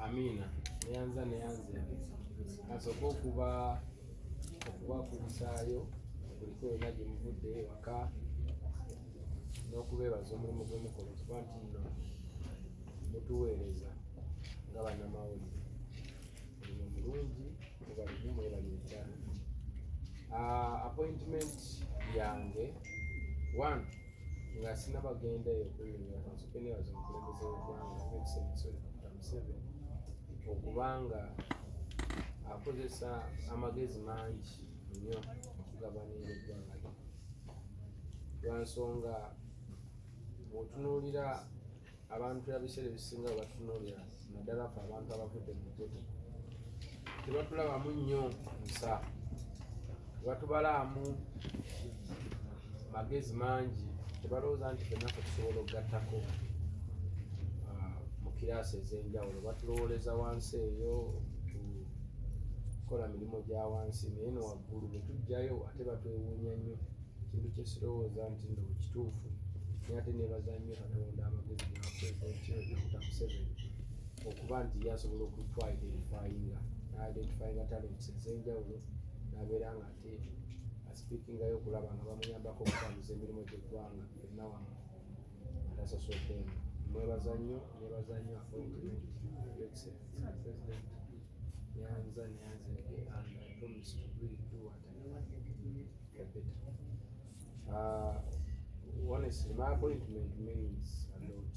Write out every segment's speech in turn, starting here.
Amiina, neyanza neyanze. Kasooke okubakulisaayo buliko yonna gye muvudde ewaka n'okubeebaza omulimu gwe mukola, okuba nti nno mutuweereza nga bannamawulire. Mulimu mulungi, mubalimu, mwebalire ddala. Appointment yange, one, nga sinabagenda eyo okunyonyola, kansooke nebaza omukulembeze w'eggwanga, Excellency Dr. Museveni, okubanga akozesa amagezi mangi nnyo okugabanira eggwanga lino, lwa nsonga bw'otunuulira abantu ebiseera ebisinga bwe batunuulira, naddala fe abantu abavudde mu ghetto, tebatulabamu nnyo nsa, tebatubalamu magezi mangi, tebalowooza nti ffenna ffe tusobola okugattako mu kiraasi ez'enjawulo. Batulowooleza wansi eyo kukola mirimu gya wansi, naye no waggulu bwe tujjayo ate batwewuunya nnyo, kintu kye sirowooza nti nno kituufu. Naye ate neebaza nnyo Katonda amagezi ga President Dr. Museveni okuba nti ye asobola okutwidentifyinga, naidentifyinga talents ez'enjawulo, n'abeera nga ate aspeakingayo okulaba nga bamuyambako okutambuza emirimu gy'eggwanga ffenna wamu atasosoddeemu. Mwebaza nnyo, nebaza nnyo appointment, Your Excellency President. Neyanza neyanzege, and I promise to really do what I can for better. Honestly, my appointment means a lot.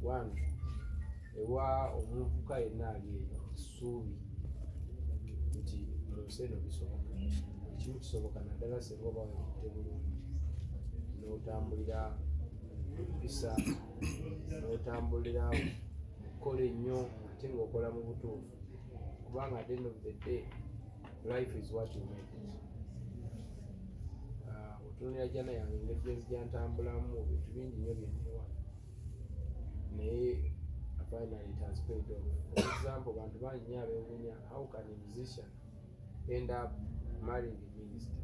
One, ewa omuvubuka yenna ali eyo essuubi nti mu nsi eno bisoboka, ekimu kisoboka, naddala singa oba wekutte bulungi n'otambulira mpisa, n'otambulira okukola ennyo ate ng'okola mu butuufu, kubanga at the end of the day, life is what you make it. Otunuulira journey yange, engeri gyenzija ntambulamu, ebintu bingi nnyo byennewa, naye finally it has paid off. For example, bantu bangi nnyo abeewuunya, how can a musician end up marrying a minister?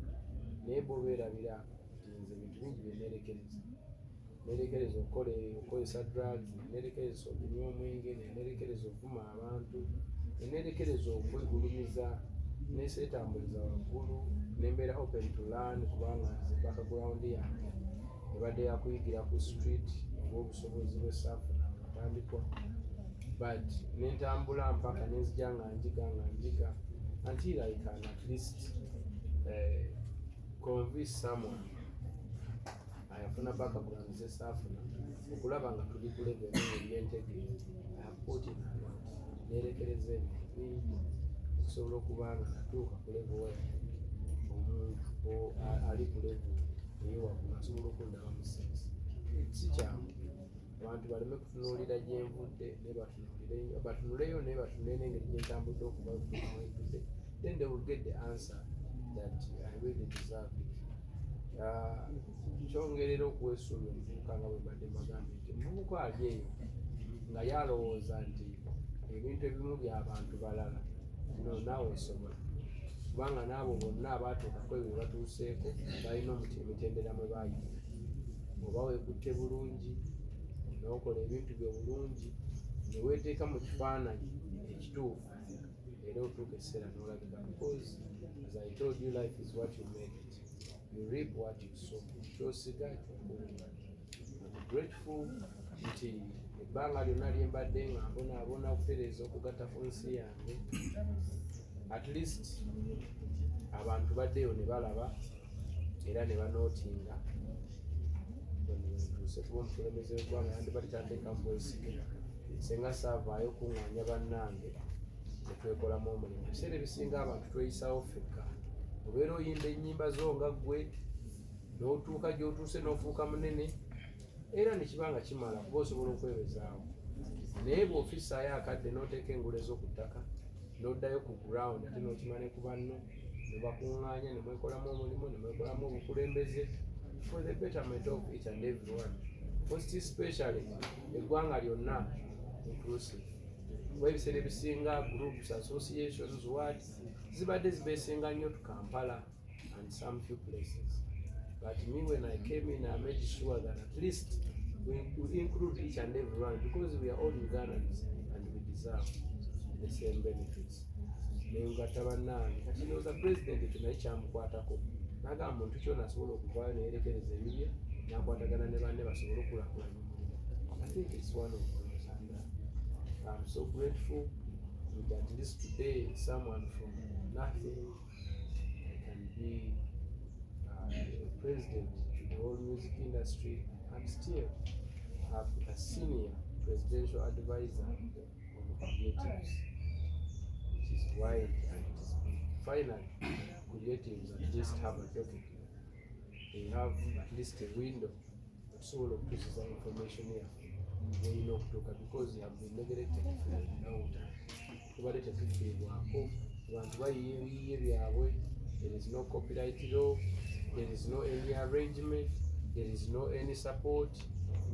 Naye bo beerabira nti nze ebintu bingi bye neerekereza. Neerekereza okukola, okukozesa drugs, neerekereza okunywa omwenge, neerekereza okuvuma abantu, neerekereza okwegulumiza, neseetambuliza waggulu, nembeera open to learn, kubanga nze background yange ebadde yakuyigira ku street oba obusobozi bwesaafuna nga ntandikwa, but nentambula mpaka nenzija nga njiga, nga njiga until I can at least convince someone ayafuna background zesaafuna okulaba nga tuli ku level ebyentegeero. I have put in a lot, nerekereza ebintu bingi okusobola okuba nga natuuka ku level where omuntu ali ku level eyewaggulu asobola okundaba mu sense. Si kyangu abantu baleme kutunuulira gyenvudde, naye batunuleyo, naye batunule n'engeri gyentambudde okuva okutuuka wentudde, then they will get the answer that I really deserve it. Kyongerera okuwa essuubi omuvubuka, nga bwe mbadde mbagambye nti omuvubuka ali eyo nga yalowooza nti ebintu ebimu by'abantu balala, no, naawe osobola, kubanga n'abo bonna abaatuukako ebyo bye batuuseeko balina omuti emitendera mwe baayita. Oba weekutte bulungi n'okola ebintu byo bulungi ne weeteeka mu kifaananyi ekituufu, era otuuka ekiseera n'olabika, because as I told you, life is what you make it. You reap what you sow. Kyosiga kyokungula. I'm grateful nti ebbanga lyonna lye mbadde nga mbonaabona okutereeza okugatta ku nsi yange, at least abantu baddeyo ne balaba era ne banootinga ntuuse kuba omukulembeze w'eggwanga yandibadde tanteekamu bwesige singa saavaayo kuŋŋaanya bannange ne twekolamu omulimu. Ebiseera ebisinga abantu tweyisawo ffekka. Obeera oyimba ennyimba zo nga ggwe, n'otuuka gy'otuuse n'ofuuka munene, era ne kiba nga kimala kuba osobola okwebezaawo, naye bw'ofissaayo akadde n'oteeka engule zo ku ttaka n'oddayo ku ground, ate n'okima ne ku banno ne bakuŋŋaanya ne mwekolamu omulimu ne mwekolamu obukulembeze for the betterment of each and every one, most especially eggwanga lyonna inclusive, kuba ebiseera ebisinga groups, associations, what, zibadde zibeesinga nnyo to Kampala and some few places. But me, when I came in, I made sure that at least we include each and every one, because we are all Ugandans and we deserve. the same benefits. Nengatta bannange. Kati ndowooza president ekyo naye kyamukwatako, nagamba muntu kyona asobola okuvaayo neyerekereza ebibye nakwatagana ne banne basobole okulakulanya omulimu. I think it's one of those, and I'm so grateful that at least today someone from nothing can be the president to the whole music industry and still have a senior presidential advisor on creatives. It is wide and it is big. Finally, creatives at least have a docket. They have at least a window okusobola okutuusiza information yaffe werina okutuuka, because they have been neglected for a long time. Tubadde tetufiibwako, abantu bayiye ebiyiye byabwe. There is no copyright law, there is no any arrangement, there is no any support,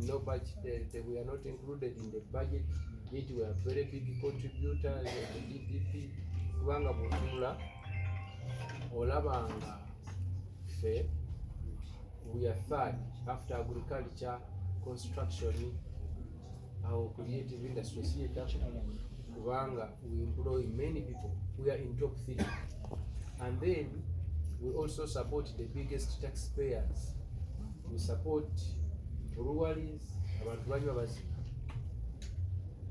no budget. We are not included in the budget, yet we are very big contributors of the GDP, kubanga bw'otunula olaba nga ffe we are third after agriculture, construction. Our creative industry si yeddako, kubanga we employ many people. We are in top three, and then we also support the biggest taxpayers. We support breweries, abantu banywa bazina.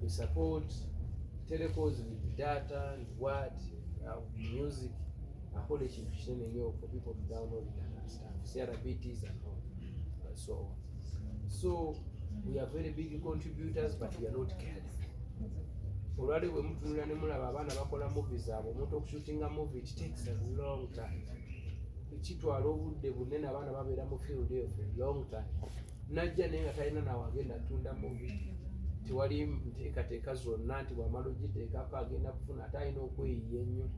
We support telecos with data and what, music akola ekintu kinene nnyo for people to download it and stuff, CRBTs and all, so on. So we are very big contributors, but we are not cared. Olwali bwe mutunulira ne mulaba abaana bakola movie zaabwe, omuntu okushootinga movie, it takes a long time, kitwala obudde bunene. Abaana babeera mu field eyo for a long time, najja naye nga talina nawe agenda atunda movie. Tewali nteekateeka zonna nti bwamala ogiteekako agenda kufuna, ate alina okweyiya ennyo.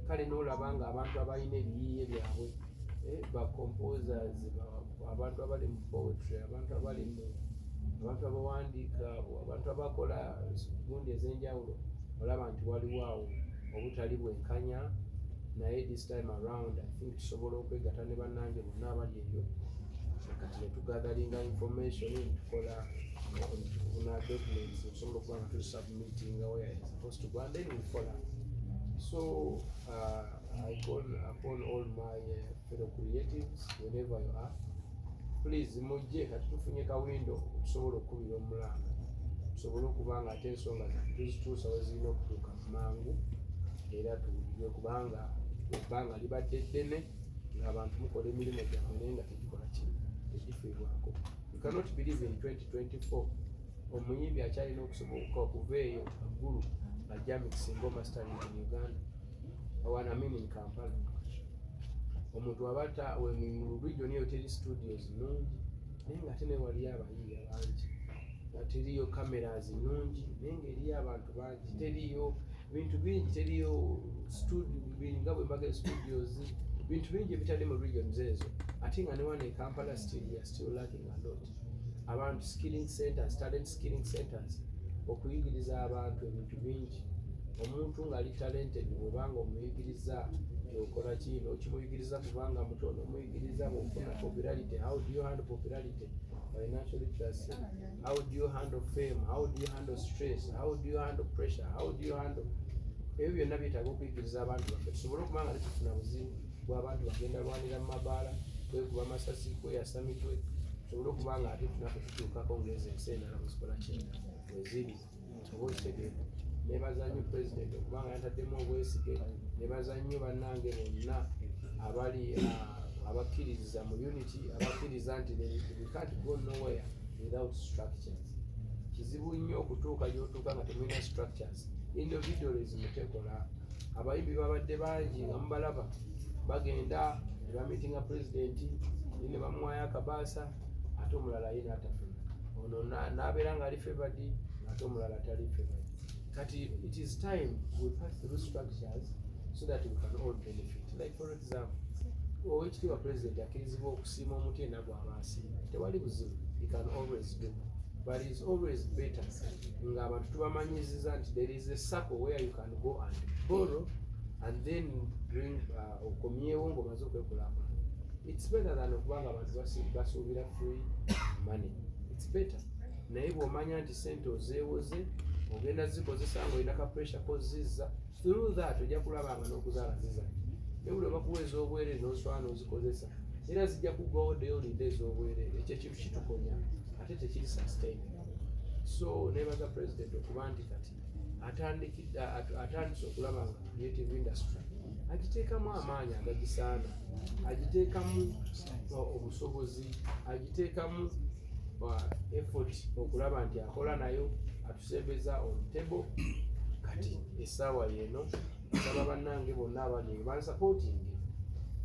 Kale n'olaba nga abantu abalina ebiyiiye byabwe, ba composers, abantu abali mu poetry, abantu abali mu abantu abawandiika, abantu abakola gundi ez'enjawulo, olaba nti waliwo awo obutali bwenkanya. Naye this time around, I think tusobola okwegatta ne bannange bonna abali eyo. Kati netugatheringa information, netukola tufuna documents okusobola okuba nga tusubmittinga where it's supposed to go, and then we follow. So I call upon all my fellow creatives, wherever you are, please mujje. Kati tufunye ka window tusobola okukubira omulanga, tusobole okuba nga ate ensonga zaffe tuzituusa we zirina okutuuka mangu era tuwulirwe, kubanga ebbanga libadde ddene ng'abantu mukola emirimu gyammwe naye nga tegikola ki, tegifiibwako. You cannot believe in 2024 omuyimbi akyalina okusoboka okuva eyo waggulu ajja mixing or mastering in Uganda, I mean in Kampala. Omuntu abata mu region eyo teri studios nnungi, naye nga ate ne waliyo abayiiya bangi, nga teriyo cameras nnungi, naye ng'eriyo abantu bangi, teriyo bintu bingi, teriyo studio nga bwe mbaga studios, bintu bingi ebitali mu regions ezo. Ate nga ne wano e Kampala still we are still lacking a lot. Abantu skilling centers, talent skilling centers, okuyigiriza abantu ebintu bingi. Omuntu ng'ali talented, bw'obanga omuyigiriza okola kino, okimuyigiriza kubanga muto, nomuyigiriza bw'ofuna popularity, how do you handle popularity, financial literacy, how do you handle fame, how do you handle stress, how do you handle pressure, how do you handle, ebyo byonna byetaaga okuyigiriza abantu baffe tusobole okuba nga tetufuna buzibu bw'abantu bagenda lwanira mu mabaala, kwekuba masasi, kweyasa mitwe. Tusobole okuba nga ate tunaffe tutuukako ng'ezo ensi endala bwezikola ki, bweziri, oba okitegeera. Nebaza nnyo pulezidenti okubanga yantaddemu obwesige. Nebaza nnyo bannange bonna abali abakkiririza mu unity, abakkiriza nti we can't go nowhere without structures. Kizibu nnyo okutuuka gy'otuuka nga temulina structures. Individualism tekola. Abayimbi babadde bangi nga mubalaba bagenda ne bamitinga pulezidenti ne bamuwayo akabaasa, ate omulala ye n'atafuna. Ono n'abeera ng'ali favored, ate omulala tali favored. Kati it is time we pass through structures so that we can all benefit. Like for example, Oweekitiibwa Pulezidenti akkirizibwa okusiima omuti yenna gw'aba asiima, tewali buzibu, he can always do, but it's always better ng'abantu tubamanyiziza nti there is a circle where you can go and borrow and then bring, okomyewo ng'omaze okwekulaakulanya. It's better than okuba nga abantu basuubira free money. It's better naye bw'omanya nti sente ozeewoze. Ogenda zikozesa ng'olina ka pressure kozizza. Through that ojja kulaba nga n'okuzaala zizadde. Naye buli obakuwa ez'obwereere n'oswala n'ozikozesa, era zijja kuggwawo, oddeyo olinde ez'obwereere. Ekyo ekintu kitukonya ate tekiri sustainable. So nebaza President okuba nti kati atandise okulaba nga creative industry agiteekamu amaanyi agagisaana, agiteekamu obusobozi, agiteekamu effort okulaba nti akola nayo, atusembeza on table. Kati essaawa yeeno nsaba bannange bonna abali eyo bansupportinge,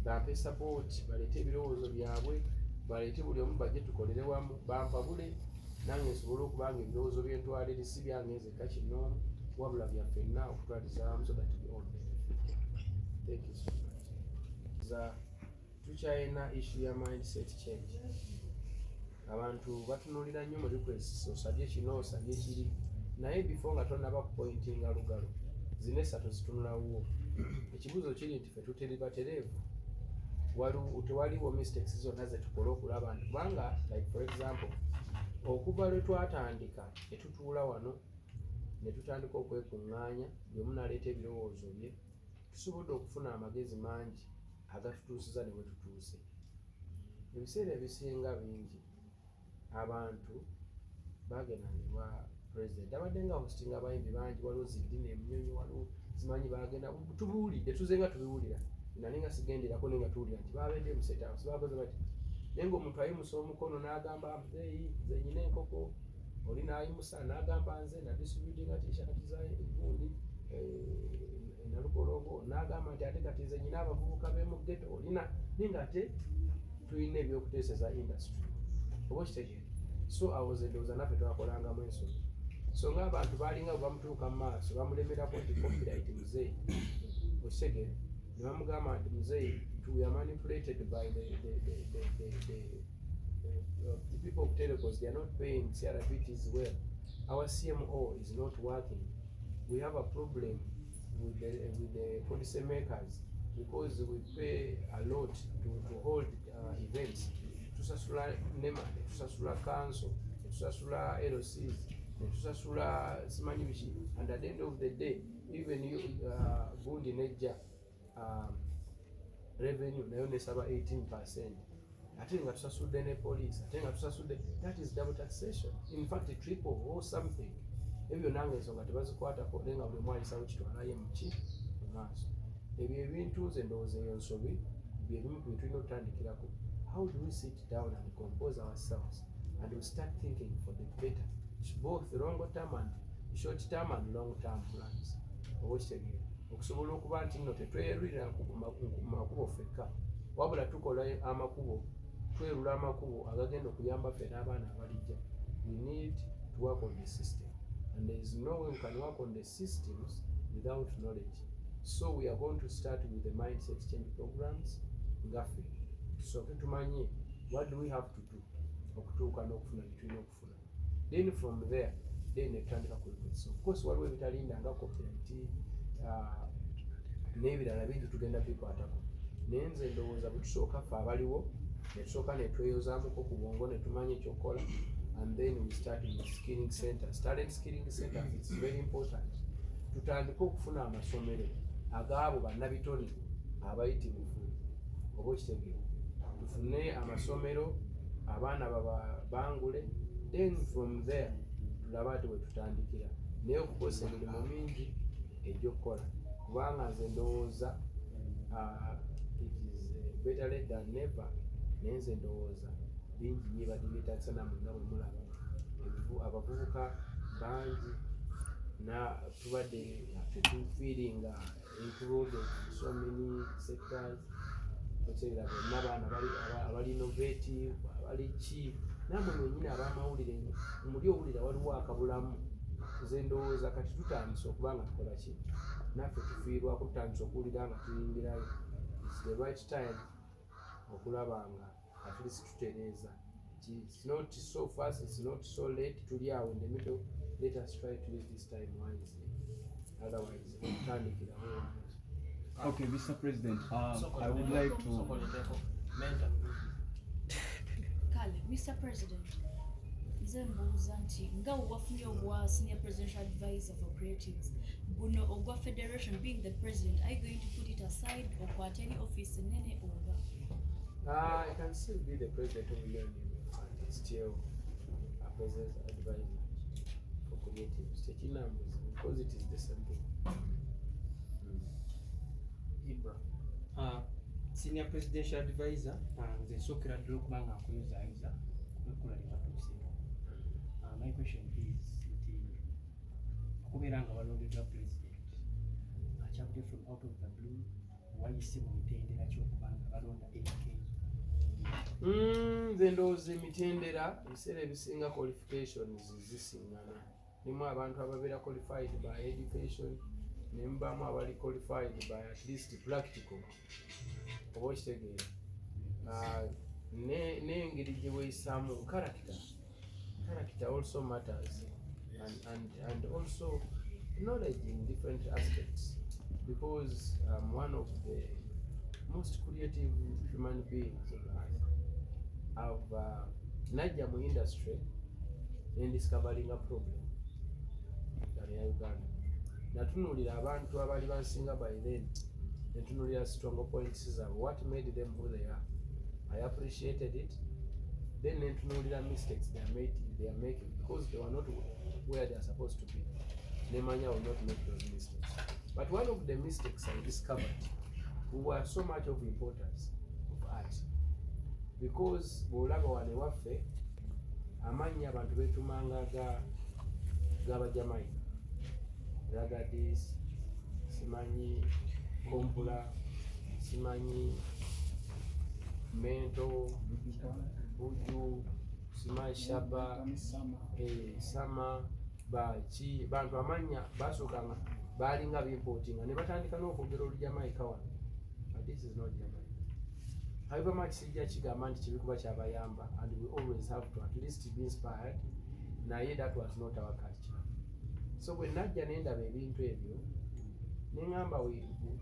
bampe support, baleete ebirowoozo byabwe, baleete buli omu, bajje tukolere wamu, bampabule nange nsobole okuba nga ebirowoozo byentwala eri si byange nzekka kinoomu, wabula byaffenna okutwaliza wamu, so that we all benefit. Thank you so much. Za tukyalina issue ya mindset change. Abantu batunuulira nnyo mu requests, osabye kino, osabye kiri, naye before nga tonaba kupointinga lugalo, zino esatu zitunulawo. Ekibuuzo kiri nti ffe tuteri batereevu, tewaliwo mistakes zonna zetukola okulaba nti, kubanga like for example, okuva lwe twatandika ne tutuula wano ne tutandika okwekuŋŋaanya, buli omu n'aleeta ebirowoozo bye, tusobodde okufuna amagezi mangi agatutuusiza ne we tutuuse. Ebiseera ebisinga bingi abantu bagendanga ewa President, abadde nga hostinga abayimbi bangi, waliwo ziddina emunyonyi, waliwo zimanyi bagenda, tubuwulidde, tuze nga tubiwulira, nali nga sigenderako, naye nga tuwulira nti babedde mu State House, bakoze bati, naye ng'omuntu ayimusa omukono n'agamba, "Muzeeyi, nze nyina enkoko." Oli n'ayimusa n'agamba, "Nze nadistributinga T-shirt za gundi Nalukolongo." N'agamba nti, "Ate kati nze nyina abavubuka b'emu ghetto." Olina naye ng'ate tulina ebyokuteeseza industry, oba okitegeera? So awo ze ndowooza naffe twakolangamu ensobi. So ng'abantu baalinga bwe bamutuuka mu maaso bamulemerako nti copyright, muzeeyi, okitegeera? Ne bamugamba nti, "Muzeeyi, we are manipulated by the people of telecos. They are not paying CRBTs well. Our CMO is not working. We have a problem with the policy makers because we pay a lot to hold events. Tusasula NEMA, netusasula council, netusasula LCs, netusasula simanyi biki, and at the end of the day even you, gundi nejja revenue nayo nesaba 18%, ate nga tusasudde ne police, ate nga tusasudde. That is double taxation, in fact triple or something." Ebyo byonna nga ensonga tebazikwatako, naye nga buli omu ayisawo kitwalayo muki mu maaso. Ebyo ebintu nze ndowooza eyo nsobi, byebimu ku byetulina okutandikirako. How do we sit down and compose ourselves and we start thinking for the better, both long term and short term and long term plans, oba okitegeera? Okusobola okuba nti nno tetwerulira ku makubo ffekka, wabula tukola amakubo, twerula amakubo agagenda okuyamba ffe n'abaana abalijja. We need to work on the system, and there is no way we can work on the systems without knowledge. So we are going to start with the mindset change programs, ngaffe tusooke tumanye what do we have to do okutuuka n'okufuna bye tulina okufuna. Then from there, then netutandika ku requests. Of course waliwo ebitalinda nga copyright, n'ebirala bingi tugenda bikwatako, naye nze ndowooza bwe tusooka ffe abaliwo ne tusooka ne tweyozaamuko ku bwongo ne tumanya ekyokukola, and then we start with skilling centers, talent skilling centers. It's very important tutandike okufuna amasomero agaabo bannabitone abayitirivu, oba okitegeera? Tufune amasomero abaana babangule, then from there tulabe ate we tutandikira. Naye okukozesa emirimu mingi egy'okukola, kubanga nze ndowooza it is better late than never, naye nze ndowooza bingi nnyo ebadde byetagisa. Nammwe nga bwe mulaba abavubuka bangi na tubadde tetufiiringa included in so many sectors. Okyerera bonna baana abali innovative, abali ki, nammwe mwennyini ab'amawulire muli owulira waliwo akabulamu. Nze ndowooza kati tutandise okuba nga tukola ki, naffe tufiirwako, tutandise okuwulira nga tuyingirayo. It's the right time okulaba nga at least tutereeza. It's not so fast, it's not so late, tuli awo in the middle. Let us try to use this time wisely, otherwise okutandikirawo wangi. Okay, Mr. President, I would like to. Mentor. Kale, Mr. President, Nze mbuuza nti nga wafunye obwa senior presidential advisor for creatives, buno ogwa federation, being the president, are you going to put it aside okwate any office enene oba? I can still be the president of UNM and still a president's advisor for creatives. Tekinambuzi because it is the same thing. Ibra. Senior presidential advisor, nze nsookera ddala okuba nga nkuyozaayoza okwekula lye watuuseeko. My question is nti okubeera nga walondeddwa president akyavudde from out of the blue, wayise mu mitendera ky'okuba nga balonda Eddy Kenzo? Nze ndowooza emitendera, ebiseera ebisinga qualifications zisiŋŋana. Mulimu abantu ababeera qualified by education, ne mubaamu abali qualified by at least practical, oba okitegeera. Ah, n'engeri gye weeyisaamu, character also matters and also knowledge in different aspects, because I'm one of the most creative human beings on earth. I've najja mu industry nendiscoveringa problem ddala ya Uganda. Natunuulira abantu abaali bansinga by then, nentunuulira strong points zaabwe, what made them who they are. I appreciated it. Then nentunuulira mistakes they are making because they were not where they are supposed to be. Nemanya I will not make those mistakes. But one of the mistakes I discovered were so much of importance of art, because bw'olaba wano ewaffe amannya abantu beetumanga ga g'Abajamaika, Ragadis, simanyi Kompula, simanyi Mento, Buju, simanyi Shaba, Sama, baki, bantu amannya basookanga baalinga bimportinga ne batandika n'okwogera Olujamaika wano. But this is not Jamaica. However much sijja kigamba nti kibi kuba kyabayamba, and we always have to at least be inspired, naye that was not our culture. So bwe najja nendaba ebintu ebyo, neŋŋamba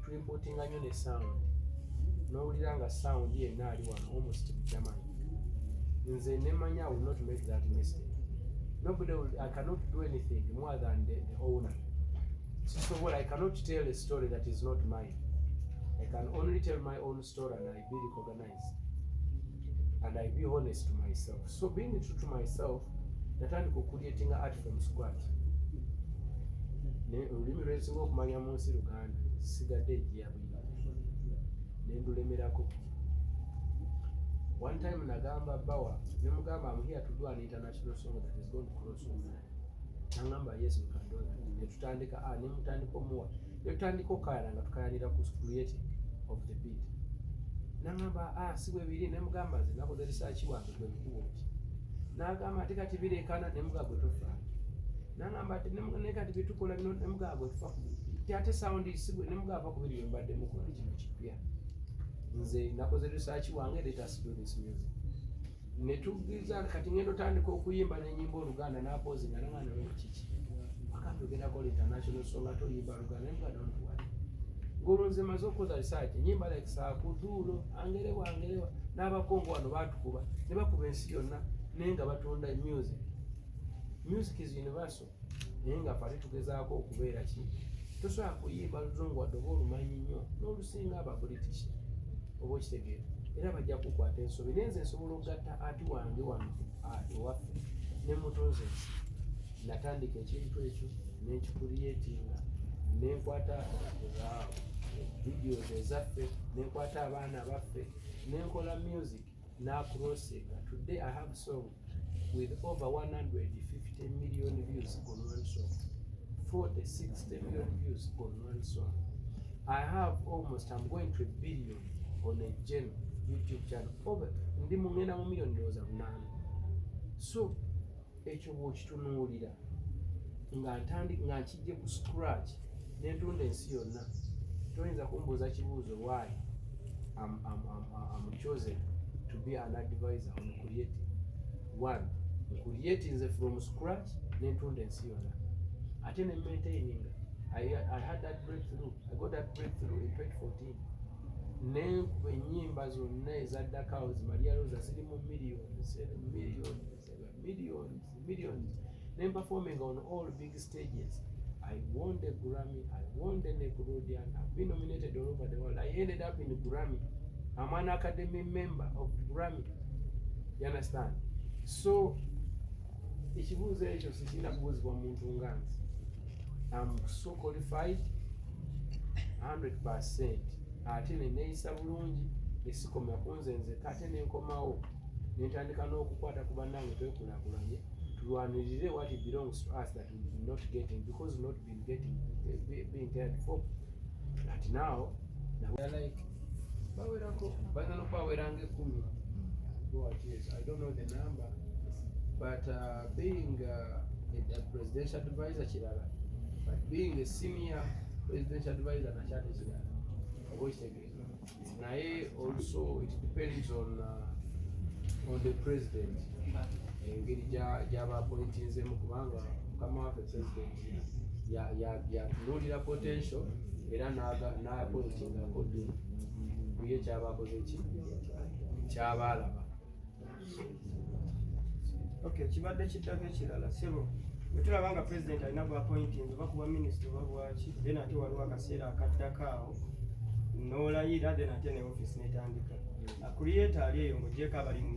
tuimportinga nnyo ne sound, n'owulira nga sound yenna ali wano almost German. Nze nemanya I will not make that mistake. Nobody will, I cannot do anything more than the owner. Sisobola. I cannot tell a story that is not mine. I can only tell my own story and I be recognized and I be honest to myself. So being true to myself, natandika okucreatinga art from scratch. Olulimi lwensinga okumanya mu nsi Luganda, sigadde ejja bwino nendulemerako. One time nagamba bawa, nemugamba, "I'm here to do an international song that is going to cross over." Nangamba, "Yes, we can do that." Netutandika, nemutandika omuwa, netutandika okukayana nga tukayanira ku creating of the beat. Nangamba, "Ah, si bwe biri." Nemugamba, "Nze nakoze research wange, gwe bikuba oti." Nagamba, "Ate kati bireekana." Nemugamba, "Gwe tofaayo." Nangamba ati, "Ne kati byetukola bino." Nemugamba, "Gwe tufa ti ate sound si bwe." Nemugamba, "Va ku biri bye mbadde mukola, kino kipya. Nze nakoze research wange, let us do this music." Netugiza kati ngenda otandika okuyimba nenyimba Oluganda, napozinga, nangamba, "Kiki?" Akambe, "Ogenda kola international song ate oyimba Luganda?" Nemuga, "Don't worry." Ngolwo nze maze okukoza research, enyimba like Saakuduulo, angerewa angerewa, n'Abakongo wano batukuba ne bakuba ensi yonna, naye nga batunda music. Music is universal, naye nga fe ate tugezaako okubeera ki, tosobola kuyimba Luzungu wadde oba olumanyi nnyo n'olusinga aba British, oba okitegeera, era bajja kukwata ensobi. Naye nze nsobola okugatta ati wange wano, ewaffe ne mutonzi ensi. Natandika ekintu ekyo nenkicreatinga, nenkwata videos ezaffe, nenkwata abaana baffe, nenkola music nacrossinga. Today I have song with over 150 million views on one song, 40 60 million views on one song. I have almost, I'm going to a billion on a general YouTube channel. Over ndi mungenda mu million ndowooza 8. So ekyo bw'okitunuulira nga ntandi nga nkijje ku scratch nentunda ensi yonna, toyinza kumbuuza kibuuzo why I'm chosen to be an advisor on creating. One, creating from scratch nentunda ensi yonna, ate ne maintaining. I had that breakthrough. I got that breakthrough in 2014. Nenkuba ennyimba zonna ezaddako awo, Maria Rosa, ziri mu million 7 million 7. Millions, millions. Nem performing on all big stages. I won the Grammy, I won the Nickelodeon, I've been nominated all over the world. I ended up in Grammy. I'm an academy member of Grammy. You understand? So ekibuuzo ekyo sikirina kubuuzibwa muntu nga nze. I'm so qualified 100%, ate neneeyisa bulungi, nesikomya ku nze nzeka, ate nenkomawo nentandika n'okukwata ku bannange, twekulaakulanye, tulwanirire what belongs to us that we been not getting because not been getting, being cared for. But now like bawerako, bayinza n'okubawera nga 10. What is, I don't know the number, but being a presidential advisor kirala, but being a senior presidential advisor nakyate kirala, oba okitegeera. Naye also it depends on the president, engeri gy'aba appointinzemu, kubanga mukama waffe president yatunuulira potential era n'appointinga according ku ye kyaba akoze, ki kyaba alaba. Okay, kibadde kiddako ekirala, ssebo. Bwe tulaba nga president alina bwappointing oba kuba minisita oba bwaki, then ate waliwo akaseera akaddako awo n'olayira, then ate ne office netandika. Creator ali eyo ng'ogyeko abali mu